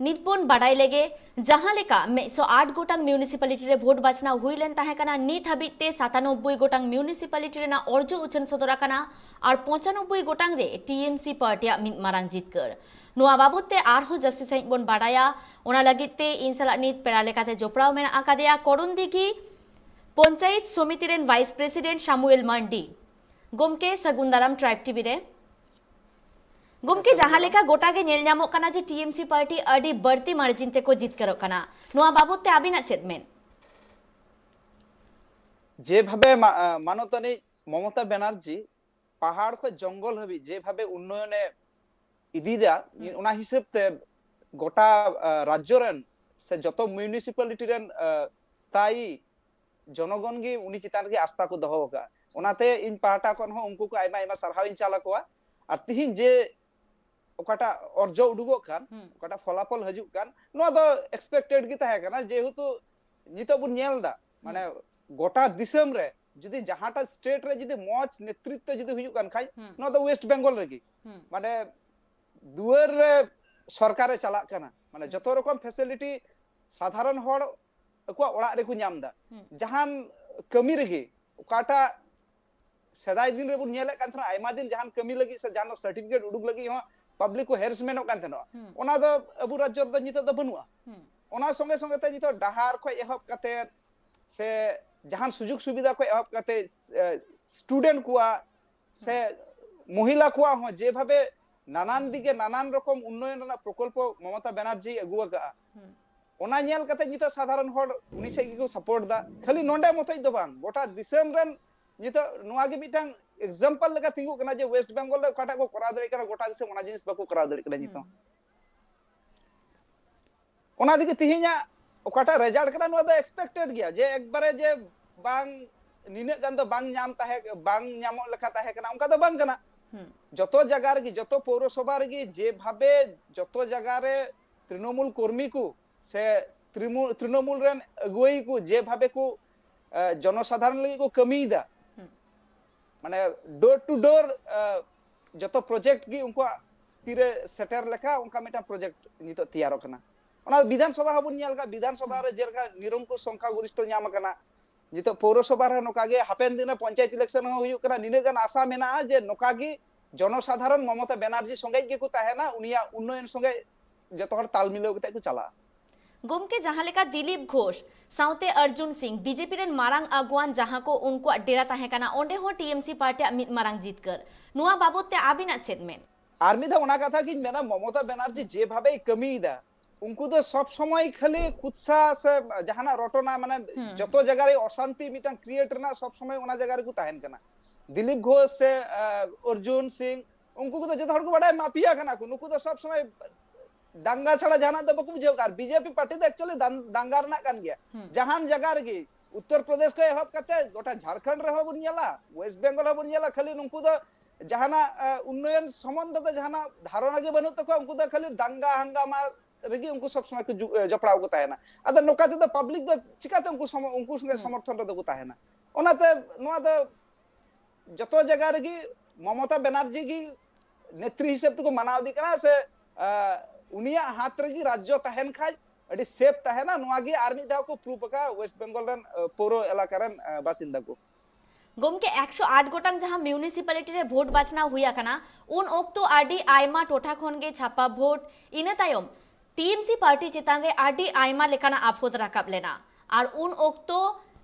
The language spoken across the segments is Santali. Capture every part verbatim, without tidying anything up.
ᱱᱤᱛ ᱵᱚᱱ ᱵᱟᱰᱟᱭ ᱞᱮᱜᱮ, ᱡᱟᱦᱟᱸ ᱞᱮᱠᱟ ᱢᱤᱫᱥᱚ ᱟᱴ ᱜᱚᱴᱟᱝ ᱢᱩᱱᱤᱥᱤᱯᱟᱞᱤᱴᱤ ᱨᱮ ᱵᱷᱳᱴ ᱵᱟᱪᱷᱱᱟᱣ ᱦᱩᱭ ᱞᱮᱱ ᱛᱟᱦᱮᱸ ᱠᱟᱱᱟ, ᱱᱤᱛ ᱦᱟᱹᱵᱤᱡ ᱛᱮ ᱥᱟᱛᱟᱱᱚᱵᱵᱳᱭ ᱜᱚᱴᱟᱝ ᱢᱩᱱᱤᱥᱤᱯᱟᱞᱤᱴᱤ ᱨᱮᱱᱟᱜ ᱚᱨᱡᱚ ᱩᱪᱷᱟᱹᱱ ᱥᱚᱫᱚᱨ ᱟᱠᱟᱱᱟ ᱟᱨ ᱯᱚᱸᱪᱟᱱᱚᱵᱵᱳᱭ ᱜᱚᱴᱟᱝ ᱨᱮ ᱴᱤ ᱮᱢ ᱥᱤ ᱯᱟᱨᱴᱤᱭᱟᱜ ᱢᱤᱫ ᱢᱟᱨᱟᱝ ᱡᱤᱛᱠᱟᱹᱨ᱾ ᱱᱚᱣᱟ ᱵᱟᱵᱚᱫ ᱛᱮ ᱟᱨᱦᱚᱸ ᱡᱟᱹᱥᱛᱤ ᱥᱟᱺᱦᱤᱡ ᱵᱚᱱ ᱵᱟᱰᱟᱭᱟ᱾ ᱚᱱᱟ ᱞᱟᱹᱜᱤᱫ ᱛᱮ ᱤᱧ ᱥᱟᱞᱟᱜ ᱱᱤᱛ ᱯᱮᱲᱟ ᱞᱮᱠᱟᱛᱮ ᱡᱚᱯᱲᱟᱣ ᱢᱮᱱᱟᱜ ᱟᱠᱟᱫᱮᱭᱟ ᱠᱚᱨᱚᱱᱫᱤᱜᱷᱤ ᱯᱚᱧᱪᱟᱭᱮᱛ ᱥᱚᱢᱤᱛᱤ ᱨᱮᱱ ᱵᱷᱟᱭᱤᱥ ᱯᱨᱮᱥᱤᱰᱮᱱᱴ ᱥᱟᱢᱩᱭᱮᱞ ᱢᱟᱱᱰᱤ᱾ ᱜᱚᱢᱠᱮ, ᱥᱟᱹᱜᱩᱱ ᱫᱟᱨᱟᱢ ᱴᱨᱟᱭᱤᱵᱽ ᱴᱤᱵᱷᱤ ᱨᱮ᱾ ᱜᱚᱢᱠᱮ, ᱥᱟᱹᱜᱩᱱ ᱡᱟᱦᱟᱸ ᱫᱟᱨᱟᱢ᱾ ᱞᱮᱠᱟ ᱜᱚᱴᱟ ᱜᱮ ᱧᱮᱞ ᱧᱟᱢᱚᱜ ᱠᱟᱱᱟ ᱡᱮ ᱴᱤ ᱮᱢ ᱥᱤ ᱯᱟᱨᱴᱤ ᱟᱹᱰᱤ ᱵᱟᱹᱲᱛᱤ ᱢᱟᱨᱡᱤᱱ ᱛᱮᱠᱚ ᱡᱤᱛᱠᱟᱹᱨᱚᱜ ᱠᱟᱱᱟ, ᱱᱚᱣᱟ ᱵᱟᱵᱚᱫ ᱛᱮ ᱟᱹᱵᱤᱱᱟᱜ ᱪᱮᱫ ᱢᱮᱱ? ᱡᱮᱵᱷᱟᱵᱮ ᱢᱟ-, ᱢᱟᱱᱚᱛᱟᱱᱤ ᱢᱚᱢᱚᱛᱟ ᱵᱮᱱᱟᱨᱡᱤ ᱯᱟᱦᱟᱲ ᱠᱷᱚᱱ ᱡᱚᱝᱜᱚᱞ ᱦᱟᱹᱵᱤᱡ ᱡᱮᱵᱷᱟᱵᱮ ᱩᱱᱱᱚᱭᱚᱱᱮ ᱤᱫᱤᱭᱮᱫᱟ, ᱦᱩᱸ᱾ ᱚᱱᱟ ᱦᱤᱥᱟᱹᱵ ᱛᱮ ᱜᱚᱴᱟ, ᱟ, ᱨᱟᱡᱽᱡᱚ ᱨᱮᱱ ᱥᱮ ᱡᱚᱛᱚ ᱢᱩᱱᱤᱥᱤᱯᱟᱞᱤᱴᱤ ᱨᱮᱱ, ᱟ, ᱥᱛᱷᱟᱭᱤ ᱡᱚᱱᱚᱜᱚᱱ ᱜᱮ ᱩᱱᱤ ᱪᱮᱛᱟᱱ ᱨᱮᱜᱮ ᱟᱥᱛᱷᱟ ᱠᱚ ᱫᱚᱦᱚ ᱟᱠᱟᱫᱼᱟ᱾ ᱚᱱᱟᱛᱮ ᱤᱧ ᱯᱟᱦᱴᱟ ᱠᱷᱚᱱ ᱦᱚᱸ ᱩᱱᱠᱩ ᱠᱚ ᱟᱭᱢᱟ ᱟᱭᱢᱟ ᱥᱟᱨᱦᱟᱣ ᱤᱧ ᱪᱟᱞ ᱟᱠᱚᱣᱟ᱾ ᱟᱨ ᱛᱤᱦᱤᱧ ᱡᱮ ᱚᱠᱟᱴᱟᱜ ᱚᱨᱡᱚ ᱩᱰᱩᱠᱚᱜ ᱠᱟᱱ, ᱦᱩᱸ᱾ ᱚᱠᱟᱴᱟᱜ ᱯᱷᱚᱞᱟᱯᱷᱚᱞ ᱦᱤᱡᱩᱜ ᱠᱟᱱ, ᱱᱚᱣᱟ ᱫᱚ ᱮᱠᱥᱯᱮᱠᱴᱮᱰ ᱜᱮ ᱛᱟᱦᱮᱸ ᱠᱟᱱᱟ, ᱡᱮᱦᱮᱛᱩ ᱱᱤᱛᱚᱜ ᱵᱚᱱ ᱧᱮᱞ ᱮᱫᱟ, ᱦᱩᱸ᱾ ᱢᱟᱱᱮ ᱜᱚᱴᱟ ᱫᱤᱥᱚᱢ ᱨᱮ ᱡᱩᱫᱤ ᱡᱟᱦᱟᱸᱴᱟᱜ ᱥᱴᱮᱴ ᱨᱮ ᱡᱩᱫᱤ ᱢᱚᱡᱽ ᱱᱮᱛᱨᱤᱛᱵ ᱡᱩᱫᱤ ᱦᱩᱭᱩᱜ ᱠᱟᱱ ᱠᱷᱟᱡ, ᱦᱩᱸ᱾ ᱱᱚᱣᱟ ᱫᱚ ᱳᱭᱮᱥᱴ ᱵᱮᱝᱜᱚᱞ ᱨᱮᱜᱮ᱾ ᱦᱩᱸ᱾ ᱢᱟᱱᱮ ᱫᱩᱣᱟᱹᱨ ᱨᱮ ᱥᱚᱨᱠᱟᱨᱮ ᱪᱟᱞᱟᱜ ᱠᱟᱱᱟ, ᱢᱟᱱᱮ ᱦᱩᱸ᱾ ᱡᱚᱛᱚ ᱨᱚᱠᱚᱢ ᱯᱷᱮᱥᱤᱞᱤᱴᱤ ᱥᱟᱫᱷᱟᱨᱚᱱ ᱦᱚᱲ ᱟᱠᱚᱣᱟᱜ ᱚᱲᱟᱜ ᱨᱮᱠᱚ ᱧᱟᱢ ᱮᱫᱟ᱾ ᱦᱩᱸ᱾ ᱡᱟᱦᱟᱱ ᱠᱟᱹᱢᱤ ᱨᱮᱜᱮ, ᱚᱠᱟᱴᱟᱜ ᱥᱮᱫᱟᱭ ᱫᱤᱱ ᱨᱮᱵᱚᱱ ᱧᱮᱞᱮᱫ ᱠᱟᱱ ᱛᱟᱦᱮᱱᱟ, ᱟᱭᱢᱟ ᱫᱤᱱ ᱡᱟᱦᱟᱱ ᱠᱟᱹᱢᱤ ᱞᱟᱹᱜᱤᱫ ᱥᱮ ᱡᱟᱦᱟᱱ ᱥᱟᱨᱴᱤᱯᱷᱤᱠᱮᱴ ᱩᱰᱩᱠ ᱞᱟᱹᱜᱤᱫ ᱦᱚᱸ ᱯᱟᱵᱽᱞᱤᱠ ᱠᱚ ᱦᱮᱨᱮᱥᱢᱮᱱᱴᱚᱜ ᱠᱟᱱ ᱛᱟᱦᱮᱱᱟ᱾ ᱦᱩᱸ᱾ ᱚᱱᱟ ᱫᱚ ᱟᱵᱚ ᱨᱟᱡᱽᱡᱚ ᱨᱮᱫᱚ ᱱᱤᱛᱚᱜ ᱫᱚ ᱵᱟᱹᱱᱩᱜᱼᱟ᱾ ᱦᱩᱸ᱾ ᱚᱱᱟ ᱥᱚᱸᱜᱮ ᱥᱚᱸᱜᱮ ᱛᱮ ᱱᱤᱛᱚᱜ ᱰᱟᱦᱟᱨ ᱠᱷᱚᱱ ᱮᱦᱚᱵ ᱠᱟᱛᱮ ᱥᱮ ᱡᱟᱦᱟᱱ ᱥᱩᱡᱳᱜᱽ ᱥᱩᱵᱤᱫᱷᱟ ᱠᱷᱚᱱ ᱮᱦᱚᱵ ᱠᱟᱛᱮ, ᱮ, ᱥᱴᱩᱰᱮᱱᱴ ᱠᱚᱣᱟᱜ ᱥᱮ ᱢᱚᱦᱤᱞᱟ ᱠᱚᱣᱟᱜ ᱦᱚᱸ ᱡᱮᱵᱷᱟᱵᱮ ᱱᱟᱱᱟᱱ ᱫᱤᱠᱮ ᱱᱟᱱᱟᱱ ᱨᱚᱠᱚᱢ ᱩᱱᱱᱚᱭᱚᱱ ᱨᱮᱱᱟᱜ ᱯᱨᱚᱠᱚᱞᱯᱚ ᱢᱚᱢᱚᱛᱟ ᱵᱮᱱᱟᱨᱡᱤ ᱟᱹᱜᱩ ᱟᱠᱟᱫᱼᱟ, ᱦᱩᱸ᱾ ᱚᱱᱟ ᱧᱮᱞ ᱠᱟᱛᱮ ᱱᱤᱛᱚᱜ ᱥᱟᱫᱷᱟᱨᱚᱱ ᱦᱚᱲ ᱩᱱᱤ ᱥᱮᱫ ᱜᱮᱠᱚ ᱥᱟᱯᱳᱨᱴ ᱮᱫᱟ᱾ ᱠᱷᱟᱹᱞᱤ ᱱᱚᱸᱰᱮ ᱢᱚᱛᱚᱡ ᱫᱚ ᱵᱟᱝ, ᱜᱚᱴᱟ ᱫᱤᱥᱚᱢ ᱨᱮᱱ ᱱᱤᱛᱚᱜ ᱱᱚᱣᱟ ᱜᱮ ᱢᱤᱫᱴᱟᱝ ᱮᱠᱥᱟᱢᱯᱚᱞ ᱞᱮᱠᱟ ᱛᱤᱸᱜᱩᱜ ᱠᱟᱱᱟ ᱡᱮ ᱳᱭᱮᱥᱴ ᱵᱮᱝᱜᱚᱞ ᱨᱮ ᱚᱠᱟᱴᱟᱜ ᱠᱚ ᱠᱚᱨᱟᱣ ᱫᱟᱲᱮᱭᱟᱜ ᱠᱟᱱᱟ, ᱜᱚᱴᱟ ᱫᱤᱥᱚᱢ ᱚᱱᱟ ᱡᱤᱱᱤᱥ ᱵᱟᱠᱚ ᱠᱚᱨᱟᱣ ᱫᱟᱲᱮᱭᱟᱜ ᱠᱟᱱᱟ ᱱᱤᱛᱚᱜ᱾ ᱦᱩᱸ᱾ ᱚᱱᱟ ᱛᱮᱜᱮ ᱛᱮᱦᱮᱧᱟᱜ ᱚᱠᱟᱴᱟᱜ ᱨᱮᱡᱟᱞᱴ ᱠᱟᱱᱟ, ᱱᱚᱣᱟ ᱫᱚ ᱮᱠᱥᱯᱮᱠᱴᱮᱰ ᱜᱮᱭᱟ ᱡᱮ ᱮᱠᱵᱟᱨᱮ ᱡᱮ ᱵᱟᱝ, ᱱᱤᱱᱟᱹᱜ ᱜᱟᱱ ᱫᱚ ᱵᱟᱝ ᱧᱟᱢ ᱛᱟᱦᱮᱸ, ᱵᱟᱝ ᱧᱟᱢᱚᱜ ᱞᱮᱠᱟ ᱛᱟᱦᱮᱸ ᱠᱟᱱᱟ, ᱚᱱᱠᱟ ᱫᱚ ᱵᱟᱝ ᱠᱟᱱᱟ᱾ ᱦᱩᱸ᱾ ᱡᱚᱛᱚ ᱡᱟᱭᱜᱟ ᱨᱮᱜᱮ, ᱡᱚᱛᱚ ᱯᱳᱣᱨᱚᱥᱚᱵᱷᱟ ᱨᱮᱜᱮ ᱡᱮᱵᱷᱟᱵᱮ ᱡᱚᱛᱚ ᱡᱟᱭᱜᱟ ᱨᱮ ᱛᱨᱤᱱᱚᱢᱩᱞ ᱠᱚᱨᱢᱤ ᱠᱚ ᱥᱮ ᱛᱨᱤᱢᱩ-, ᱛᱨᱤᱱᱚᱢᱩᱞ ᱨᱮᱱ ᱟᱹᱜᱩᱣᱟᱹᱭ ᱠᱚ ᱡᱮᱵᱷᱟᱵᱮ ᱠᱚ, ᱮ, ᱡᱚᱱᱚᱥᱟᱫᱷᱟᱨᱚᱱ ᱞᱟᱹᱜᱤᱫ ᱠᱚ ᱠᱟᱹᱢᱤᱭᱮᱫᱟ, ᱦᱩᱸ᱾ ᱢᱟᱱᱮ ᱰᱳᱨ ᱴᱩ ᱰᱳᱨ, ᱮ, ᱡᱚᱛᱚ ᱯᱨᱚᱡᱮᱠᱴ ᱜᱮ ᱩᱱᱠᱩᱣᱟᱜ ᱛᱤᱨᱮ ᱥᱮᱴᱮᱨ ᱞᱮᱠᱟ ᱚᱱᱠᱟ ᱢᱤᱫᱴᱟᱝ ᱯᱨᱚᱡᱮᱠᱴ ᱱᱤᱛᱚᱜ ᱛᱮᱭᱟᱨᱚᱜ ᱠᱟᱱᱟ᱾ ᱚᱱᱟ ᱵᱤᱫᱷᱟᱱ ᱥᱚᱵᱷᱟ ᱦᱚᱸᱵᱚᱱ ᱧᱮᱞ ᱠᱟᱜ, ᱵᱤᱫᱷᱟᱱ ᱥᱚᱵᱷᱟ ᱨᱮ ᱡᱮᱞᱮᱠᱟ ᱱᱤᱨᱚᱝᱠᱩᱥ ᱥᱚᱝᱠᱷᱟ ᱜᱚᱨᱤᱥᱴᱷᱚ ᱧᱟᱢ ᱟᱠᱟᱱᱟ, ᱱᱤᱛᱚᱜ ᱯᱳᱣᱨᱚᱥᱚᱵᱷᱟ ᱨᱮ ᱱᱚᱝᱠᱟ ᱜᱮ ᱦᱟᱯᱮᱱ ᱫᱤᱱ ᱨᱮ ᱯᱚᱧᱪᱟᱭᱮᱛ ᱤᱞᱮᱠᱥᱚᱱ ᱦᱚᱸ ᱦᱩᱭᱩᱜ ᱠᱟᱱᱟ, ᱱᱤᱱᱟᱹᱜ ᱜᱟᱱ ᱟᱥᱟ ᱢᱮᱱᱟᱜᱼᱟ ᱡᱮ ᱱᱚᱝᱠᱟ ᱜᱮ ᱡᱚᱱᱚᱥᱟᱫᱷᱟᱨᱚᱱ ᱢᱚᱢᱚᱛᱟ ᱵᱮᱱᱟᱨᱡᱤ ᱥᱚᱸᱜᱮ ᱜᱮᱠᱚ ᱛᱟᱦᱮᱱᱟ, ᱩᱱᱤᱭᱟᱜ ᱩᱱᱱᱚᱭᱚᱱ ᱥᱚᱸᱜᱮ ᱡᱚᱛᱚ ᱦᱚᱲ ᱛᱟᱞ ᱢᱤᱞᱟᱹᱣ ᱠᱟᱛᱮ ᱠᱚ ᱪᱟᱞᱟᱜᱼᱟ᱾ ᱜᱚᱢᱠᱮ, ᱡᱟᱦᱟᱸ ᱞᱮᱠᱟ ᱫᱤᱞᱤᱯ ᱜᱷᱳᱥ ᱥᱟᱶᱛᱮ ᱚᱨᱡᱩᱱ ᱥᱤᱝ, ᱵᱤᱡᱮᱯᱤ ᱨᱮᱱ ᱢᱟᱨᱟᱝ ᱟᱹᱜᱩᱣᱟᱱ ᱡᱟᱦᱟᱸ ᱠᱚ ᱩᱱᱠᱩᱣᱟᱜ ᱰᱮᱨᱟ ᱛᱟᱦᱮᱸ ᱠᱟᱱᱟ, ᱚᱸᱰᱮ ᱦᱚᱸ ᱴᱤᱮᱢᱥᱤ ᱯᱟᱨᱴᱤᱭᱟᱜ ᱢᱤᱫ ᱢᱟᱨᱟᱝ ᱡᱤᱛᱠᱟᱹᱨ, ᱱᱚᱣᱟ ᱵᱟᱵᱚᱛ ᱛᱮ ᱟᱹᱵᱤᱱᱟᱜ ᱪᱮᱫ ᱢᱮᱱ? ᱟᱨ ᱢᱤᱫ ᱫᱷᱟᱣ ᱚᱱᱟ ᱠᱟᱛᱷᱟ ᱜᱤᱧ ᱢᱮᱱᱟ, ᱢᱚᱢᱚᱛᱟ ᱵᱮᱱᱟᱨᱡᱤ ᱡᱮᱵᱷᱟᱵᱮᱭ ᱠᱟᱹᱢᱤᱭᱮᱫᱟ, ᱩᱱᱠᱩ ᱫᱚ ᱥᱚᱵ ᱥᱚᱢᱚᱭ ᱠᱷᱟᱹᱞᱤ ᱠᱩᱛᱥᱟ ᱥᱮ ᱡᱟᱦᱟᱱᱟᱜ ᱨᱚᱴᱚᱱᱟ, ᱢᱟᱱᱮ ᱡᱚᱛᱚ ᱡᱟᱭᱜᱟ ᱨᱮ ᱚᱥᱟᱱᱛᱤ ᱢᱤᱫᱴᱟᱝ ᱠᱨᱤᱭᱮᱴ ᱨᱮᱱᱟᱜ ᱥᱚᱵ ᱥᱚᱢᱚᱭ ᱚᱱᱟ ᱡᱟᱭᱜᱟ ᱨᱮᱠᱚ ᱛᱟᱦᱮᱱ ᱠᱟᱱᱟ᱾ ᱫᱤᱞᱤᱯ ᱜᱷᱳᱥ ᱥᱮ ᱟᱨ ᱚᱨᱡᱩᱱ ᱥᱤᱝ, ᱩᱱᱠᱩ ᱠᱚᱫᱚ ᱡᱚᱛᱚ ᱦᱚᱲ ᱠᱚ ᱵᱟᱰᱟᱭᱟ ᱢᱟᱯᱷᱤᱭᱟ ᱠᱟᱱᱟ ᱠᱚ, ᱱᱩᱠᱩ ᱫᱚ ᱥᱚᱵ ᱥᱚᱢᱚᱭ ᱫᱟᱝᱜᱟ ᱪᱷᱟᱲᱟ ᱡᱟᱦᱟᱱᱟᱜ ᱫᱚ ᱵᱟᱠᱚ ᱵᱩᱡᱷᱟᱹᱣ ᱠᱟᱜᱼᱟ᱾ ᱟᱨ ᱵᱤᱡᱮᱯᱤ ᱯᱟᱨᱴᱤ ᱫᱚ ᱮᱠᱪᱩᱭᱟᱞᱤ ᱫᱟᱝᱜᱟ ᱨᱮᱱᱟᱜ ᱠᱟᱱ ᱜᱮᱭᱟ᱾ ᱡᱟᱦᱟᱱ ᱡᱟᱭᱜᱟ ᱨᱮᱜᱮ, ᱩᱛᱛᱚᱨ ᱯᱨᱚᱫᱮᱥ ᱠᱷᱚᱱ ᱮᱦᱚᱵ ᱠᱟᱛᱮ ᱜᱚᱴᱟ ᱡᱷᱟᱲᱠᱷᱚᱸᱰ ᱨᱮᱦᱚᱸ ᱵᱚᱱ ᱧᱮᱞᱟ, ᱳᱭᱮᱥᱴ ᱵᱮᱝᱜᱚᱞ ᱦᱚᱸ ᱵᱚᱱ ᱧᱮᱞᱟ, ᱠᱷᱟᱹᱞᱤ ᱱᱩᱠᱩ ᱫᱚ ᱡᱟᱦᱟᱱᱟᱜ ᱟᱨ, ᱩᱱᱱᱚᱭᱚᱱ ᱥᱚᱢᱵᱚᱱᱫᱷᱚ ᱫᱚ ᱡᱟᱦᱟᱱᱟᱜ ᱫᱷᱟᱨᱚᱱᱟ ᱜᱮ ᱵᱟᱹᱱᱩᱜ ᱛᱟᱠᱚᱣᱟ᱾ ᱩᱱᱠᱩ ᱫᱚ ᱠᱷᱟᱹᱞᱤ ᱫᱟᱝᱜᱟ ᱦᱟᱝᱜᱟᱢᱟ ᱨᱮᱜᱮ ᱩᱱᱠᱩ ᱥᱚᱵ ᱥᱚᱢᱚᱭ ᱠᱚ ᱡᱚᱯᱲᱟᱣ ᱠᱚ ᱛᱟᱦᱮᱱᱟ᱾ ᱟᱫᱚ ᱱᱚᱝᱠᱟ ᱛᱮᱫᱚ ᱯᱟᱵᱽᱞᱤᱠ ᱫᱚ ᱪᱤᱠᱟᱛᱮ ᱩᱱᱠᱩ ᱥᱚᱢᱚ- ᱩᱱᱠᱩ ᱥᱚᱸᱜᱮ ᱥᱚᱢᱚᱨᱛᱷᱚᱱ ᱨᱮᱫᱚ ᱠᱚ ᱛᱟᱦᱮᱱᱟ? ᱚᱱᱟᱛᱮ ᱱᱚᱣᱟ ᱫᱚ ᱡᱚᱛᱚ ᱡᱟᱭᱜᱟ ᱨᱮᱜᱮ ᱢᱚᱢᱚᱛᱟ ᱵᱮᱱᱟᱨᱡᱤ ᱜᱮ ᱱᱮᱛᱨᱤ ᱦᱤᱥᱟᱹᱵ ᱛᱮᱠᱚ ᱢᱟᱱᱟᱣ ᱤᱫᱤ ᱠᱟᱱᱟ ᱥᱮ ᱟᱨ, ᱩᱱᱤᱭᱟᱜ ᱦᱟᱛ ᱨᱮᱜᱮ ᱨᱟᱡᱽᱡᱚ ᱛᱟᱦᱮᱱ ᱠᱷᱟᱡ ᱟᱹᱰᱤ ᱥᱮᱯ ᱛᱟᱦᱮᱱᱟ᱾ ᱱᱚᱣᱟ ᱜᱮ ᱟᱨ ᱢᱤᱫ ᱫᱷᱟᱣ ᱠᱚ ᱯᱨᱩᱯ ᱟᱠᱟᱫ ᱳᱭᱮᱥᱴ ᱵᱮᱝᱜᱚᱞ ᱨᱮᱱ ᱟᱨ, ᱯᱳᱣᱨᱚ ᱮᱞᱟᱠᱟ ᱨᱮᱱ ᱟᱨ, ᱵᱟᱥᱤᱱᱫᱟ ᱠᱚ᱾ ᱜᱚᱢᱠᱮ, ᱮᱠᱥᱚ ᱟᱴ ᱜᱚᱴᱟᱝ ᱡᱟᱦᱟᱸ ᱢᱤᱭᱩᱱᱤᱥᱤᱯᱟᱞᱤᱴᱤ ᱨᱮ ᱵᱷᱳᱴ ᱵᱟᱪᱷᱱᱟᱣ ᱦᱩᱭ ᱟᱠᱟᱱᱟ, ᱩᱱ ᱚᱠᱛᱚ ᱟᱹᱰᱤ ᱟᱭᱢᱟ ᱴᱚᱴᱷᱟ ᱠᱷᱚᱱ ᱜᱮ ᱪᱷᱟᱯᱟ ᱵᱷᱳᱴ, ᱤᱱᱟᱹ ᱛᱟᱭᱚᱢ ᱴᱤᱮᱢᱥᱤ ᱯᱟᱨᱴᱤ ᱪᱮᱛᱟᱱ ᱨᱮ ᱟᱹᱰᱤ ᱟᱭᱢᱟ ᱞᱮᱠᱟᱱᱟᱜ ᱟᱯᱷᱚᱫ ᱨᱟᱠᱟᱵ ᱞᱮᱱᱟ᱾ ᱟᱨ ᱩᱱ ᱚᱠᱛᱚ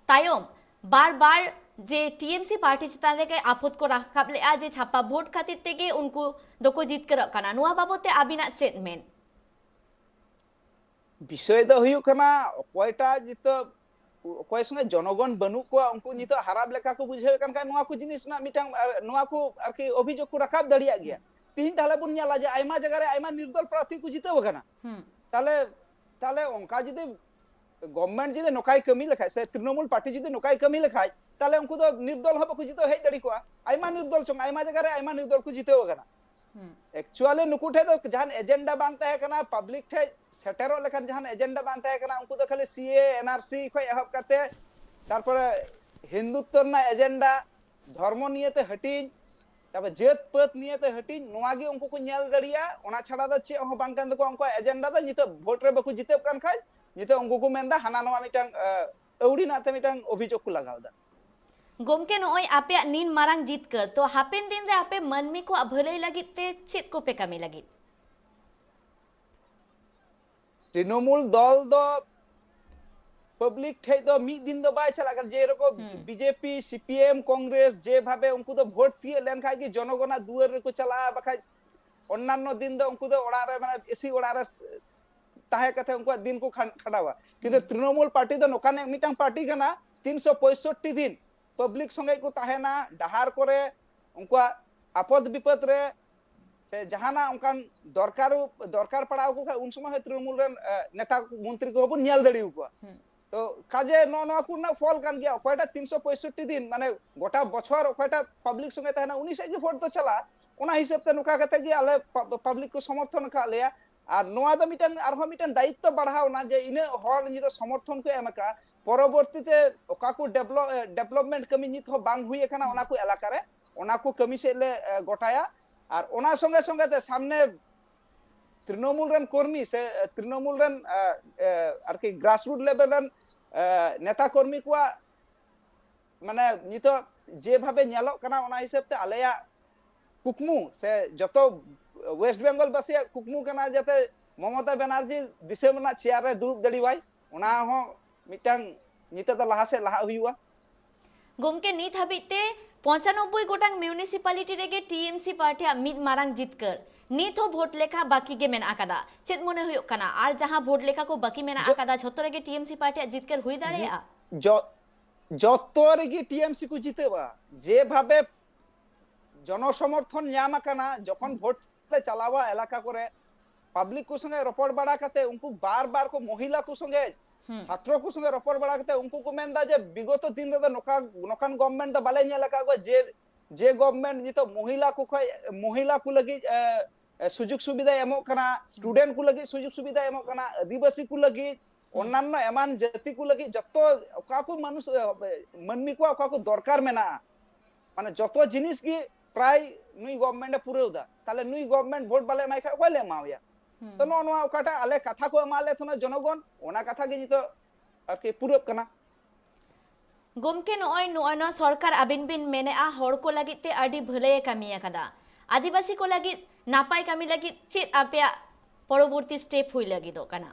ᱛᱟᱭᱚᱢ ᱵᱟᱨ ᱵᱟᱨ ᱡᱮ ᱴᱤᱮᱢᱥᱤ ᱯᱟᱨᱴᱤ ᱪᱮᱛᱟᱱ ᱨᱮᱜᱮ ᱟᱯᱷᱚᱫ ᱠᱚ ᱨᱟᱠᱟᱵ ᱞᱮᱫᱼᱟ ᱡᱮ ᱪᱷᱟᱯᱟ ᱵᱷᱳᱴ ᱠᱷᱟᱹᱛᱤᱨ ᱛᱮᱜᱮ ᱩᱱᱠᱩ ᱫᱚᱠᱚ ᱡᱤᱛᱠᱟᱹᱨᱚᱜ ᱠᱟᱱᱟ᱾ ᱱᱚᱣᱟ ᱵᱟᱵᱚᱛ ᱛᱮ ᱟᱹᱵᱤᱱᱟᱜ ᱪᱮᱫ ᱢᱮᱱ? ᱵᱤᱥᱚᱭ ᱫᱚ ᱦᱩᱭᱩᱜ ᱠᱟᱱᱟ, ᱚᱠᱚᱭᱴᱟᱜ ᱱᱤᱛᱚᱜ ᱚᱠᱚᱭ ᱥᱚᱸᱜᱮ ᱡᱚᱱᱚᱜᱚᱱ ᱵᱟᱹᱱᱩᱜ ᱠᱚᱣᱟ, ᱩᱱᱠᱩ ᱱᱤᱛᱚᱜ ᱦᱟᱨᱟᱯ ᱞᱮᱠᱟ ᱠᱚ ᱵᱩᱡᱷᱟᱹᱣᱮᱫ ᱠᱟᱱ ᱠᱷᱟᱱ ᱱᱚᱣᱟ ᱠᱚ ᱡᱤᱱᱤᱥ ᱨᱮᱱᱟᱜ ᱢᱤᱫᱴᱟᱝ ᱟᱨ, ᱱᱚᱣᱟ ᱠᱚ ᱟᱨᱠᱤ ᱚᱵᱷᱤᱡᱳᱜᱽ ᱠᱚ ᱨᱟᱠᱟᱵ ᱫᱟᱲᱮᱭᱟᱜ ᱜᱮᱭᱟ᱾ ᱛᱤᱦᱤᱧ ᱛᱟᱦᱞᱮ ᱵᱚᱱ ᱧᱮᱞᱟ ᱡᱮ ᱟᱭᱢᱟ ᱡᱟᱭᱜᱟ ᱨᱮ ᱟᱭᱢᱟ ᱱᱤᱨᱫᱚᱞ ᱯᱨᱟᱨᱛᱷᱤ ᱠᱚ ᱡᱤᱛᱟᱹᱣ ᱟᱠᱟᱱᱟ᱾ ᱛᱟᱦᱞᱮ ᱛᱟᱦᱞᱮ ᱚᱱᱠᱟ ᱡᱩᱫᱤ ᱜᱚᱵᱷᱢᱮᱱᱴ ᱡᱩᱫᱤ ᱱᱚᱝᱠᱟᱭ ᱠᱟᱹᱢᱤ ᱞᱮᱠᱷᱟᱡ ᱥᱮ ᱛᱨᱤᱱᱚᱢᱩᱞ ᱯᱟᱨᱴᱤ ᱡᱩᱫᱤ ᱱᱚᱝᱠᱟᱭ ᱠᱟᱹᱢᱤ ᱞᱮᱠᱷᱟᱡ, ᱛᱟᱦᱞᱮ ᱩᱱᱠᱩ ᱫᱚ ᱱᱤᱨᱫᱚᱞ ᱦᱚᱸ ᱵᱟᱠᱚ ᱡᱤᱛᱟᱹᱣ ᱦᱮᱡ ᱫᱟᱲᱮ ᱠᱚᱜᱼᱟ᱾ ᱟᱭᱢᱟ ᱱᱤᱨᱫᱚᱞ ᱪᱚᱝ, ᱟᱭᱢᱟ ᱡᱟᱭᱜᱟ ᱨᱮ ᱟᱭᱢᱟ ᱱᱤᱨᱫᱚᱞ ᱠᱚ ᱡᱤᱛᱟᱹᱣ ᱟᱠᱟᱱᱟ᱾ ᱮᱠᱪᱩᱭᱟᱞᱤ ᱱᱩᱠᱩ ᱴᱷᱮᱡ ᱫᱚ ᱡᱟᱦᱟᱱ ᱮᱡᱮᱱᱰᱟ ᱵᱟᱝ ᱛᱟᱦᱮᱸ ᱠᱟᱱᱟ, ᱯᱟᱵᱽᱞᱤᱠ ᱴᱷᱮᱡ ᱥᱮᱴᱮᱨᱚᱜ ᱞᱮᱠᱟᱱ ᱡᱟᱦᱟᱱ ᱮᱡᱮᱱᱰᱟ ᱵᱟᱝ ᱛᱟᱦᱮᱸ ᱠᱟᱱᱟ᱾ ᱩᱱᱠᱩ ᱫᱚ ᱠᱷᱟᱹᱞᱤ ᱥᱤᱮ, ᱮᱱᱟᱨᱥᱤ ᱠᱷᱚᱡ ᱮᱦᱚᱵ ᱠᱟᱛᱮ ᱛᱟᱨᱯᱚᱨᱮ ᱦᱤᱱᱫᱩᱛᱛᱚ ᱨᱮᱱᱟᱜ ᱮᱡᱮᱱᱰᱟ, ᱫᱷᱚᱨᱢᱚ ᱱᱤᱭᱮᱛᱮ ᱦᱟᱹᱴᱤᱧ, ᱛᱟᱨᱯᱚᱨ ᱡᱟᱹᱛ ᱯᱟᱹᱛ ᱱᱤᱭᱮ ᱛᱮ ᱦᱟᱹᱴᱤᱧ, ᱱᱚᱣᱟ ᱜᱮ ᱩᱱᱠᱩ ᱠᱚ ᱧᱮᱞ ᱫᱟᱲᱮᱭᱟᱜᱼᱟ᱾ ᱚᱱᱟ ᱪᱷᱟᱲᱟ ᱫᱚ ᱪᱮᱫ ᱦᱚᱸ ᱵᱟᱝ ᱠᱟᱱ ᱛᱟᱠᱚᱣᱟ ᱩᱱᱠᱩᱣᱟᱜ ᱮᱡᱮᱱᱰᱟ ᱫᱚ᱾ ᱱᱤᱛᱚᱜ ᱵᱷᱳᱴ ᱨᱮ ᱵᱟᱠᱚ ᱡᱤᱛᱟᱹᱜ ᱠᱟᱱ ᱠᱷᱟᱡ ᱱᱤᱛᱚᱜ ᱩᱱᱠᱩ ᱠᱚ ᱢᱮᱱᱫᱟ ᱦᱟᱱᱟ ᱱᱚᱣᱟ ᱢᱤᱫᱴᱟᱝ, ᱟᱸ, ᱟᱹᱣᱲᱤ ᱱᱟᱜ ᱛᱮ ᱢᱤᱫᱴᱟᱝ ᱚᱵᱷᱤᱡᱳᱜᱽ ᱠᱚ ᱞᱟᱜᱟᱣ ᱮᱫᱟ᱾ ᱜᱚᱢᱠᱮ, ᱱᱚᱜᱼᱚᱭ ᱟᱯᱮᱭᱟᱜ ᱱᱤᱱ ᱢᱟᱨᱟᱝ ᱡᱤᱛᱠᱟᱹᱨ, ᱛᱚ ᱦᱟᱯᱮᱱ ᱫᱤᱱ ᱨᱮ ᱟᱯᱮ ᱢᱟᱹᱱᱢᱤ ᱠᱚᱣᱟᱜ ᱵᱷᱟᱹᱞᱟᱹᱭ ᱞᱟᱹᱜᱤᱫ ᱛᱮ ᱪᱮᱫ ᱠᱚᱯᱮ ᱠᱟᱹᱢᱤ ᱞᱟᱹᱜᱤᱫ? ᱛᱨᱤᱱᱚᱢᱩᱞ ᱫᱚᱞ ᱫᱚ ᱯᱟᱵᱽᱞᱤᱠ ᱴᱷᱮᱡ ᱫᱚ ᱢᱤᱫ ᱫᱤᱱ ᱫᱚ ᱵᱟᱭ ᱪᱟᱞᱟᱜ ᱠᱟᱱᱟ᱾ ᱡᱮᱨᱚᱠᱚᱢ ᱦᱩᱸ᱾ ᱵᱤᱡᱮᱯᱤ, ᱥᱤᱯᱤᱮᱢ, ᱠᱚᱝᱜᱨᱮᱥ ᱡᱮᱵᱷᱟᱵᱮ ᱩᱱᱠᱩ ᱫᱚ ᱵᱷᱳᱴ ᱛᱤᱭᱳᱜ ᱞᱮᱱᱠᱷᱟᱡ ᱜᱮ ᱡᱚᱱᱚᱜᱚᱱᱟᱜ ᱫᱩᱣᱟᱹᱨ ᱨᱮᱠᱚ ᱪᱟᱞᱟᱜᱼᱟ, ᱵᱟᱠᱷᱟᱡ ᱚᱱᱱᱟᱱᱚ ᱫᱤᱱ ᱫᱚ ᱩᱱᱠᱩ ᱫᱚ ᱚᱲᱟᱜ ᱨᱮ, ᱢᱟᱱᱮ ᱮᱥᱤ ᱚᱲᱟᱜ ᱨᱮ ᱛᱟᱦᱮᱸ ᱠᱟᱛᱮ ᱩᱱᱠᱩᱣᱟᱜ ᱫᱤᱱ ᱠᱚ ᱠᱷᱟᱱ-, ᱠᱷᱟᱸᱰᱟᱣᱟ᱾ ᱠᱤᱱᱛᱩ ᱦᱩᱸ᱾ ᱛᱨᱤᱱᱚᱢᱩᱞ ᱯᱟᱨᱴᱤ ᱫᱚ ᱱᱚᱝᱠᱟᱱ ᱢᱤᱫᱴᱟᱝ ᱯᱟᱨᱴᱤ ᱠᱟᱱᱟ, ᱛᱤᱱᱥᱚ ᱯᱚᱸᱭᱥᱚᱴᱴᱤ ᱫᱤᱱ ᱯᱟᱵᱽᱞᱤᱠ ᱥᱚᱸᱜᱮ ᱠᱚ ᱛᱟᱦᱮᱱᱟ, ᱰᱟᱦᱟᱨ ᱠᱚᱨᱮ ᱩᱱᱠᱩᱣᱟᱜ ᱟᱯᱚᱫ ᱵᱤᱯᱚᱫ ᱨᱮ ᱥᱮ ᱡᱟᱦᱟᱱᱟᱜ ᱚᱱᱠᱟᱱ ᱫᱚᱨᱠᱟᱨ, ᱫᱚᱨᱠᱟᱨ ᱯᱟᱲᱟᱣ ᱟᱠᱚ ᱠᱷᱟᱡ ᱩᱱ ᱥᱚᱢᱚᱭ ᱦᱚᱸ ᱛᱨᱤᱱᱚᱢᱩᱞ ᱨᱮᱱ, ᱮ, ᱱᱮᱛᱟ ᱢᱚᱱᱛᱨᱤ ᱠᱚᱦᱚᱸ ᱵᱚᱱ ᱧᱮᱞ ᱫᱟᱲᱮ ᱟᱠᱚᱣᱟ᱾ ᱦᱩᱸ᱾ ᱛᱚ ᱠᱟᱡᱮ ᱱᱚᱜᱼᱚ ᱱᱚᱣᱟ ᱠᱚ ᱨᱮᱱᱟᱜ ᱯᱷᱚᱞ ᱠᱟᱱ ᱜᱮᱭᱟ᱾ ᱚᱠᱚᱭᱴᱟᱜ ᱛᱤᱱᱥᱚ ᱯᱚᱸᱭᱥᱚᱴᱴᱤ ᱫᱤᱱ, ᱢᱟᱱᱮ ᱜᱚᱴᱟ ᱵᱚᱪᱷᱚᱨ ᱚᱠᱚᱭᱴᱟᱜ ᱯᱟᱵᱽᱞᱤᱠ ᱥᱚᱸᱜᱮ ᱛᱟᱦᱮᱱᱟ, ᱩᱱᱤ ᱥᱮᱫ ᱜᱮ ᱵᱷᱳᱴ ᱫᱚ ᱪᱟᱞᱟᱜᱼᱟ᱾ ᱚᱱᱟ ᱦᱤᱥᱟᱹᱵ ᱛᱮ ᱱᱚᱝᱠᱟ ᱠᱟᱛᱮ ᱜᱮ ᱟᱞᱮ ᱯᱟ-, ᱯᱟᱵᱽᱞᱤᱠ ᱠᱚ ᱥᱚᱢᱚᱨᱛᱷᱚᱱ ᱟᱠᱟᱫ ᱞᱮᱭᱟ᱾ ᱟᱨ ᱱᱚᱣᱟ ᱫᱚ ᱢᱤᱫᱴᱟᱝ, ᱟᱨᱦᱚᱸ ᱢᱤᱫᱴᱟᱝ ᱫᱟᱭᱤᱛᱛᱚ ᱵᱟᱲᱦᱟᱣ ᱮᱱᱟ ᱡᱮ ᱤᱱᱟᱹᱜ ᱦᱚᱲ ᱱᱤᱛᱚᱜ ᱥᱚᱢᱚᱨᱛᱷᱚᱱ ᱠᱚ ᱮᱢ ᱟᱠᱟᱫᱼᱟ, ᱯᱚᱨᱚᱵᱚᱨᱛᱤ ᱛᱮ ᱚᱠᱟ ᱠᱚ ᱰᱮᱵᱷᱞᱚᱯ-, ᱮ, ᱰᱮᱵᱷᱞᱚᱯᱢᱮᱱᱴ ᱠᱟᱹᱢᱤ ᱱᱤᱛ ᱦᱚᱸ ᱵᱟᱝ ᱦᱩᱭ ᱟᱠᱟᱱᱟ, ᱚᱱᱟ ᱠᱚ ᱮᱞᱟᱠᱟ ᱨᱮ, ᱚᱱᱟ ᱠᱚ ᱠᱟᱹᱢᱤ ᱥᱮᱫ ᱞᱮ, ᱮ, ᱜᱚᱴᱟᱭᱟ᱾ ᱟᱨ ᱚᱱᱟ ᱥᱚᱸᱜᱮ ᱥᱚᱸᱜᱮ ᱛᱮ ᱥᱟᱢᱱᱮ ᱛᱨᱤᱱᱚᱢᱩᱞ ᱨᱮᱱ ᱠᱚᱨᱢᱤ ᱥᱮ, ᱮ, ᱛᱨᱤᱱᱚᱢᱩᱞ ᱨᱮᱱ, ᱮ, ᱮ, ᱟᱨᱠᱤ ᱜᱨᱟᱥᱨᱩᱴ ᱞᱮᱵᱮᱞ ᱨᱮᱱ, ᱮ, ᱱᱮᱛᱟ ᱠᱚᱨᱢᱤ ᱠᱚᱣᱟᱜ, ᱢᱟᱱᱮ ᱱᱤᱛᱚᱜ ᱡᱮᱵᱷᱟᱵᱮ ᱧᱮᱞᱚᱜ ᱠᱟᱱᱟ, ᱚᱱᱟ ᱦᱤᱥᱟᱹᱵ ᱛᱮ ᱟᱞᱮᱭᱟᱜ ᱠᱩᱠᱢᱩ ᱥᱮ ᱡᱚᱛᱚ ᱳᱭᱮᱥᱴ ᱵᱮᱝᱜᱚᱞ ᱵᱟᱥᱤᱭᱟᱜ ᱠᱩᱠᱢᱩ ᱠᱟᱱᱟ ᱡᱟᱛᱮ ᱢᱚᱢᱚᱛᱟ ᱵᱮᱱᱟᱨᱡᱤ ᱫᱤᱥᱚᱢ ᱨᱮᱱᱟᱜ ᱪᱮᱭᱟᱨ ᱨᱮ ᱫᱩᱲᱩᱵ ᱫᱟᱲᱮᱣᱟᱭ, ᱚᱱᱟ ᱦᱚᱸ ᱢᱤᱫᱴᱟᱝ ᱱᱤᱛᱚᱜ ᱫᱚ ᱞᱟᱦᱟ ᱥᱮᱫ ᱞᱟᱦᱟᱜ ᱦᱩᱭᱩᱜᱼᱟ᱾ ᱜᱚᱢᱠᱮ, ᱱᱤᱛ ᱦᱟᱹᱵᱤᱡ ᱛᱮ ᱯᱚᱸᱪᱟᱱᱚᱵᱵᱳᱭ ᱜᱚᱴᱟᱝ ᱢᱤᱭᱩᱱᱤᱥᱤᱯᱟᱞᱤᱴᱤ ᱨᱮᱜᱮ ᱴᱤᱮᱢᱥᱤ ᱯᱟᱨᱴᱤᱭᱟᱜ ᱢᱤᱫ ᱢᱟᱨᱟᱝ ᱡᱤᱛᱠᱟᱹᱨ, ᱱᱤᱛ ᱦᱚᱸ ᱵᱷᱳᱴ ᱞᱮᱠᱷᱟ ᱵᱟᱹᱠᱤ ᱜᱮ ᱢᱮᱱᱟᱜ ᱟᱠᱟᱫᱟ᱾ ᱪᱮᱫ ᱢᱚᱱᱮ ᱦᱩᱭᱩᱜ ᱠᱟᱱᱟ, ᱟᱨ ᱡᱟᱦᱟᱸ ᱵᱷᱳᱴ ᱞᱮᱠᱷᱟ ᱠᱚ ᱵᱟᱹᱠᱤ ᱢᱮᱱᱟᱜ ᱡᱚ- ᱟᱠᱟᱫᱟ, ᱡᱷᱚᱛᱚ ᱨᱮᱜᱮ ᱴᱤᱮᱢᱥᱤ ᱯᱟᱨᱴᱤᱭᱟᱜ ᱡᱤᱛᱠᱟᱹᱨ ᱦᱩᱭ ᱫᱟᱲᱮᱭᱟᱜᱼᱟ? ᱡᱚ-, ᱡᱚᱛᱚ ᱨᱮᱜᱮ ᱴᱤᱮᱢᱥᱤ ᱠᱚ ᱡᱤᱛᱟᱹᱜᱼᱟ᱾ ᱡᱮᱵᱷᱟᱵᱮ ᱡᱚᱱᱚᱥᱚᱢᱚᱨᱛᱷᱚᱱ ᱧᱟᱢ ᱟᱠᱟᱱᱟ, ᱡᱚᱠᱷᱚᱱ ᱵᱷᱳᱴ ᱞᱮ ᱪᱟᱞᱟᱣᱟ ᱮᱞᱟᱠᱟ ᱠᱚᱨᱮ, ᱯᱟᱵᱽᱞᱤᱠ ᱠᱚ ᱥᱚᱸᱜᱮ ᱨᱚᱯᱚᱲ ᱵᱟᱲᱟ ᱠᱟᱛᱮ, ᱩᱱᱠᱩ ᱵᱟᱨ ᱵᱟᱨ ᱠᱚ ᱢᱚᱦᱤᱞᱟ ᱠᱚ ᱥᱚᱸᱜᱮ, ᱦᱩᱸ᱾ ᱪᱷᱟᱛᱨᱚ ᱠᱚ ᱥᱚᱸᱜᱮ ᱨᱚᱯᱚᱲ ᱵᱟᱲᱟ ᱠᱟᱛᱮ ᱩᱱᱠᱩ ᱠᱚ ᱢᱮᱱᱫᱟ ᱡᱮ ᱵᱤᱜᱚᱛᱚ ᱫᱤᱱ ᱨᱮᱫᱚ ᱱᱚᱝᱠᱟ, ᱱᱚᱝᱠᱟᱱ ᱜᱚᱵᱷᱢᱮᱱᱴ ᱫᱚ ᱵᱟᱞᱮ ᱧᱮᱞ ᱟᱠᱟᱫ ᱠᱚᱣᱟ ᱡᱮ, ᱡᱮ ᱜᱚᱵᱷᱢᱮᱱᱴ ᱱᱤᱛᱚᱜ ᱢᱚᱦᱤᱞᱟ ᱠᱚ ᱠᱷᱚᱡ, ᱢᱚᱦᱤᱞᱟ ᱠᱚ ᱞᱟᱹᱜᱤᱫ, ᱮ, ᱮ, ᱥᱩᱡᱳᱜᱽ ᱥᱩᱵᱤᱫᱷᱟᱭ ᱮᱢᱚᱜ ᱠᱟᱱᱟ, ᱥᱴᱩᱰᱮᱱᱴ ᱠᱚ ᱞᱟᱹᱜᱤᱫ ᱥᱩᱡᱳᱜᱽ ᱥᱩᱵᱤᱫᱷᱟᱭ ᱮᱢᱚᱜ ᱠᱟᱱᱟ, ᱟᱹᱫᱤᱵᱟᱹᱥᱤ ᱠᱚ ᱞᱟᱹᱜᱤᱫ, ᱦᱩᱸ᱾ ᱚᱱᱱᱟᱱᱱᱚ ᱮᱢᱟᱱ ᱡᱟᱹᱛᱤ ᱠᱚ ᱞᱟᱹᱜᱤᱫ, ᱡᱚᱛᱚ ᱚᱠᱟ ᱠᱚ ᱢᱟᱱᱩᱥ-, ᱢᱟᱹᱱᱢᱤ ᱠᱚᱣᱟᱜ ᱚᱠᱟ ᱠᱚ ᱫᱚᱨᱠᱟᱨ ᱢᱮᱱᱟᱜᱼᱟ, ᱢᱟᱱᱮ ᱡᱚᱛᱚ ᱡᱤᱱᱤᱥ ᱜᱮ ᱯᱨᱟᱭ ᱱᱩᱭ ᱜᱚᱵᱷᱢᱮᱱᱴ ᱮ ᱯᱩᱨᱟᱹᱣ ᱫᱟ, ᱛᱟᱦᱞᱮ ᱱᱩᱭ ᱜᱚᱵᱷᱢᱮᱱᱴ ᱵᱷᱳᱴ ᱵᱟᱞᱮ ᱮᱢᱟᱭ ᱠᱷᱟᱡ ᱚᱠᱚᱭ ᱞᱮ ᱮᱢᱟᱣᱟᱭᱟ? ᱛᱚ ᱱᱚᱜᱼᱚ ᱱᱚᱣᱟ ᱚᱠᱟᱴᱟᱜ ᱟᱞᱮ ᱠᱟᱛᱷᱟ ᱠᱚ ᱮᱢᱟᱜ ᱞᱮ ᱛᱟᱦᱮᱱᱟ ᱡᱚᱱᱚᱜᱚᱱ, ᱚᱱᱟ ᱠᱟᱛᱷᱟ ᱜᱮ ᱱᱤᱛᱚᱜ ᱟᱨᱠᱤ ᱯᱩᱨᱟᱹᱜ ᱠᱟᱱᱟ᱾ ᱜᱚᱢᱠᱮ, ᱱᱚᱜᱼᱚᱭ ᱱᱚᱜᱼᱚᱭ ᱱᱚᱣᱟ ᱥᱚᱨᱠᱟᱨ ᱟᱹᱵᱤᱱ ᱵᱤᱱ ᱢᱮᱱᱮᱫᱼᱟ ᱦᱚᱲ ᱠᱚ ᱞᱟᱹᱜᱤᱫ ᱛᱮ ᱟᱹᱰᱤ ᱵᱷᱟᱹᱞᱟᱹᱭ ᱮ ᱠᱟᱹᱢᱤ ᱟᱠᱟᱫᱟ, ᱟᱹᱫᱤᱵᱟᱹᱥᱤ ᱠᱚ ᱞᱟᱹᱜᱤᱫ ᱱᱟᱯᱟᱭ ᱠᱟᱹᱢᱤ ᱞᱟᱹᱜᱤᱫ ᱪᱮᱫ ᱟᱯᱮᱭᱟᱜ ᱯᱚᱨᱚᱵᱚᱨᱛᱤ ᱥᱴᱮᱯ ᱦᱩᱭ ᱞᱟᱹᱜᱤᱫᱚᱜ ᱠᱟᱱᱟ?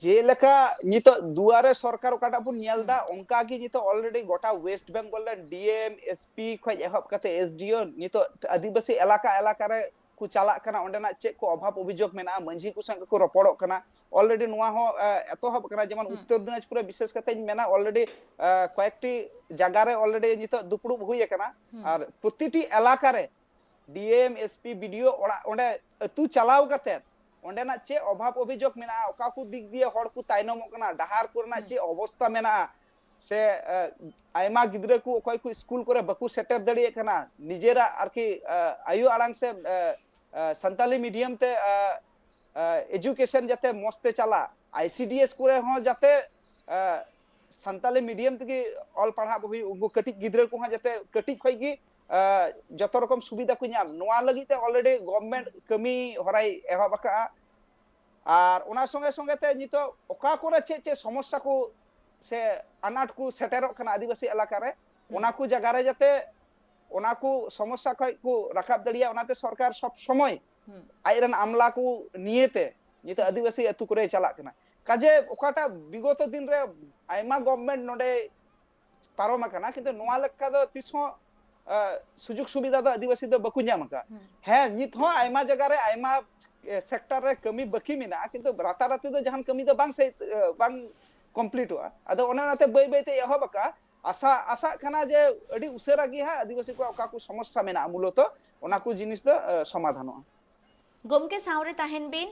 ᱡᱮᱞᱮᱠᱟ ᱱᱤᱛᱚᱜ ᱫᱩᱣᱟᱨᱮ ᱥᱚᱨᱠᱟᱨ ᱚᱠᱟᱴᱟᱜ ᱵᱚᱱ ᱧᱮᱞ ᱮᱫᱟ, ᱚᱱᱠᱟ ᱜᱮ ᱱᱤᱛᱚᱜ ᱚᱞᱨᱮᱰᱤ ᱜᱚᱴᱟ ᱳᱭᱮᱥᱴ ᱵᱮᱝᱜᱚᱞ ᱨᱮ ᱰᱤ ᱮᱢ, ᱮᱥ ᱯᱤ ᱠᱷᱚᱱ ᱮᱦᱚᱵ ᱠᱟᱛᱮ ᱮᱥ ᱰᱤ ᱳ ᱱᱤᱛᱚᱜ ᱟᱹᱫᱤᱵᱟᱹᱥᱤ ᱮᱞᱟᱠᱟ ᱮᱞᱟᱠᱟ ᱨᱮ ᱠᱚ ᱪᱟᱞᱟᱜ ᱠᱟᱱᱟ, ᱚᱸᱰᱮᱱᱟᱜ ᱪᱮᱫ ᱠᱚ ᱚᱵᱷᱟᱵ ᱚᱵᱷᱤᱡᱳᱜᱽ ᱢᱮᱱᱟᱜᱼᱟ, ᱢᱟᱹᱡᱷᱤ ᱠᱚ ᱥᱟᱶ ᱠᱚ ᱨᱚᱯᱚᱲᱚᱜ ᱠᱟᱱᱟ᱾ ᱚᱞᱨᱮᱰᱤ ᱱᱚᱣᱟ ᱦᱚᱸ ᱮ, ᱮᱛᱚᱦᱚᱵ ᱟᱠᱟᱱᱟ, ᱡᱮᱢᱚᱱ ᱩᱛᱛᱚᱨ ᱫᱤᱱᱟᱡᱽᱯᱩᱨ ᱨᱮ ᱵᱤᱥᱮᱥ ᱠᱟᱛᱮᱧ ᱢᱮᱱᱟ, ᱚᱞᱨᱮᱰᱤ ᱮ, ᱠᱚᱭᱮᱠᱴᱤ ᱡᱟᱭᱜᱟ ᱨᱮ ᱚᱞᱨᱮᱰᱤ ᱱᱤᱛᱚᱜ ᱫᱩᱯᱲᱩᱵ ᱦᱩᱭ ᱟᱠᱟᱱᱟ᱾ ᱟᱨ ᱯᱨᱚᱛᱤᱴᱤ ᱮᱞᱟᱠᱟ ᱨᱮ ᱰᱤ ᱮᱢ, ᱮᱥ ᱯᱤ, ᱵᱤ ᱰᱤ ᱳ ᱚᱲᱟᱜ, ᱚᱸᱰᱮ ᱟᱹᱛᱩ ᱪᱟᱞᱟᱣ ᱠᱟᱛᱮ ᱚᱸᱰᱮᱱᱟᱜ ᱪᱮᱫ ᱚᱵᱷᱟᱵ ᱚᱵᱷᱤᱡᱳᱜᱽ ᱢᱮᱱᱟᱜᱼᱟ, ᱚᱠᱟ ᱠᱚ ᱫᱤᱠ ᱫᱤᱭᱮ ᱦᱚᱲ ᱠᱚ ᱛᱟᱭᱱᱚᱢᱚᱜ ᱠᱟᱱᱟ, ᱰᱟᱦᱟᱨ ᱠᱚᱨᱮᱱᱟᱜ ᱪᱮᱫ ᱚᱵᱚᱥᱛᱟ ᱢᱮᱱᱟᱜᱼᱟ, ᱥᱮ ᱮ, ᱟᱭᱢᱟ ᱜᱤᱫᱽᱨᱟᱹ ᱠᱚ ᱚᱠᱚᱭ ᱠᱚ ᱥᱠᱩᱞ ᱠᱚᱨᱮ ᱵᱟᱠᱚ ᱥᱮᱴᱮᱨ ᱫᱟᱲᱮᱭᱟᱜ ᱠᱟᱱᱟ, ᱱᱤᱡᱮᱨᱟᱜ ᱟᱨᱠᱤ ᱮ, ᱟᱭᱳ ᱟᱲᱟᱝ ᱥᱮ ᱮ, ᱮ, ᱥᱟᱱᱛᱟᱞᱤ ᱢᱤᱰᱤᱭᱟᱢ ᱛᱮ ᱮ, ᱮ, ᱮᱡᱩᱠᱮᱥᱚᱱ ᱡᱟᱛᱮ ᱢᱚᱸᱡᱽ ᱛᱮ ᱪᱟᱞᱟᱜ, ᱟᱭ ᱥᱤ ᱰᱤ ᱮᱥ ᱠᱚᱨᱮ ᱦᱚᱸ ᱡᱟᱛᱮ ᱮ, ᱥᱟᱱᱛᱟᱞᱤ ᱢᱤᱰᱤᱭᱟᱢ ᱛᱮᱜᱮ ᱚᱞ ᱯᱟᱲᱦᱟᱣ ᱦᱩᱭᱩᱜ, ᱩᱱᱠᱩ ᱠᱟᱹᱴᱤᱡ ᱜᱤᱫᱽᱨᱟᱹ ᱠᱚᱦᱚᱸ ᱡᱟᱛᱮ ᱠᱟᱹᱴᱤᱡ ᱠᱷᱚᱡ ᱜᱮ ᱮ, ᱡᱚᱛᱚ ᱨᱚᱠᱚᱢ ᱥᱩᱵᱤᱫᱷᱟ ᱠᱚ ᱧᱟᱢ, ᱱᱚᱣᱟ ᱞᱟᱹᱜᱤᱫ ᱛᱮ ᱚᱞᱨᱮᱰᱤ ᱜᱚᱵᱷᱢᱮᱱᱴ ᱠᱟᱹᱢᱤ ᱦᱚᱨᱟᱭ ᱮᱦᱚᱵ ᱟᱠᱟᱫᱼᱟ᱾ ᱟᱨ ᱚᱱᱟ ᱥᱚᱸᱜᱮ ᱥᱚᱸᱜᱮ ᱛᱮ ᱱᱤᱛᱚᱜ ᱚᱠᱟ ᱠᱚᱨᱮ ᱪᱮᱫ ᱪᱮᱫ ᱥᱚᱢᱚᱥᱥᱟ ᱠᱚ ᱥᱮ ᱟᱱᱟᱴ ᱠᱚ ᱥᱮᱴᱮᱨᱚᱜ ᱠᱟᱱᱟ ᱟᱹᱫᱤᱵᱟᱹᱥᱤ ᱮᱞᱟᱠᱟ ᱨᱮ, ᱚᱱᱟ ᱠᱚ ᱡᱟᱭᱜᱟ ᱨᱮ ᱡᱟᱛᱮ ᱚᱱᱟ ᱠᱚ ᱥᱚᱢᱚᱥᱥᱟ ᱠᱷᱚᱡ ᱠᱚ ᱨᱟᱠᱟᱵ ᱫᱟᱲᱮᱭᱟᱜ, ᱚᱱᱟᱛᱮ ᱥᱚᱨᱠᱟᱨ ᱥᱚᱵ ᱥᱚᱢᱚᱭ ᱟᱡ ᱨᱮᱱ ᱟᱢᱞᱟ ᱠᱚ ᱱᱤᱭᱮᱛᱮ ᱱᱤᱛᱚᱜ ᱟᱹᱫᱤᱵᱟᱹᱥᱤ ᱟᱹᱛᱩ ᱠᱚᱨᱮ ᱪᱟᱞᱟᱜ ᱠᱟᱱᱟ᱾ ᱠᱟᱡᱮ ᱚᱠᱟᱴᱟᱜ ᱵᱤᱜᱚᱛᱚ ᱫᱤᱱ ᱨᱮ ᱟᱭᱢᱟ ᱜᱚᱵᱷᱢᱮᱱᱴ ᱱᱚᱰᱮ ᱯᱟᱨᱚᱢ ᱟᱠᱟᱱᱟ, ᱠᱤᱱᱛᱩ ᱱᱚᱣᱟ ᱞᱮᱠᱟ ᱫᱚ ᱛᱤᱥ ᱦᱚᱸ ᱮ, ᱥᱩᱡᱳᱜᱽ ᱥᱩᱵᱤᱫᱷᱟ ᱫᱚ ᱟᱹᱫᱤᱵᱟᱹᱥᱤ ᱫᱚ ᱵᱟᱠᱚ ᱧᱟᱢ ᱟᱠᱟᱫ᱾ ᱦᱮᱸ, ᱱᱤᱛ ᱦᱚᱸ ᱟᱭᱢᱟ ᱡᱟᱭᱜᱟ ᱨᱮ ᱟᱭᱢᱟ ᱮ, ᱥᱮᱠᱴᱚᱨ ᱨᱮ ᱠᱟᱹᱢᱤ ᱵᱟᱹᱠᱤ ᱢᱮᱱᱟᱜᱼᱟ, ᱠᱤᱱᱛᱩ ᱨᱟᱛᱟᱨᱟᱛᱤ ᱫᱚ ᱡᱟᱦᱟᱱ ᱠᱟᱹᱢᱤ ᱫᱚ ᱵᱟᱝ ᱥᱮ ᱮ, ᱵᱟᱝ ᱠᱚᱢᱯᱞᱤᱴᱚᱜᱼᱟ᱾ ᱟᱫᱚ ᱚᱱᱮ ᱚᱱᱟᱛᱮ ᱵᱟᱹᱭ ᱵᱟᱹᱭ ᱛᱮ ᱮᱦᱚᱵ ᱟᱠᱟᱫᱼᱟ᱾ ᱟᱥᱟ ᱟᱥᱟᱜ ᱠᱟᱱᱟ ᱡᱮ ᱟᱹᱰᱤ ᱩᱥᱟᱹᱨᱟ ᱜᱮ ᱦᱟᱸᱜ ᱟᱹᱫᱤᱵᱟᱹᱥᱤ ᱠᱚᱣᱟᱜ ᱚᱠᱟ ᱠᱚ ᱥᱚᱢᱚᱥᱥᱟ ᱢᱮᱱᱟᱜᱼᱟ ᱢᱩᱞᱚᱛᱚ ᱚᱱᱟ ᱠᱚ ᱡᱤᱱᱤᱥ ᱫᱚ ᱮ, ᱥᱚᱢᱟᱫᱷᱟᱱᱚᱜᱼᱟ᱾ ᱜᱚᱢᱠᱮ, ᱥᱟᱶᱨᱮ ᱛᱟᱦᱮᱱ ᱵᱤᱱ᱾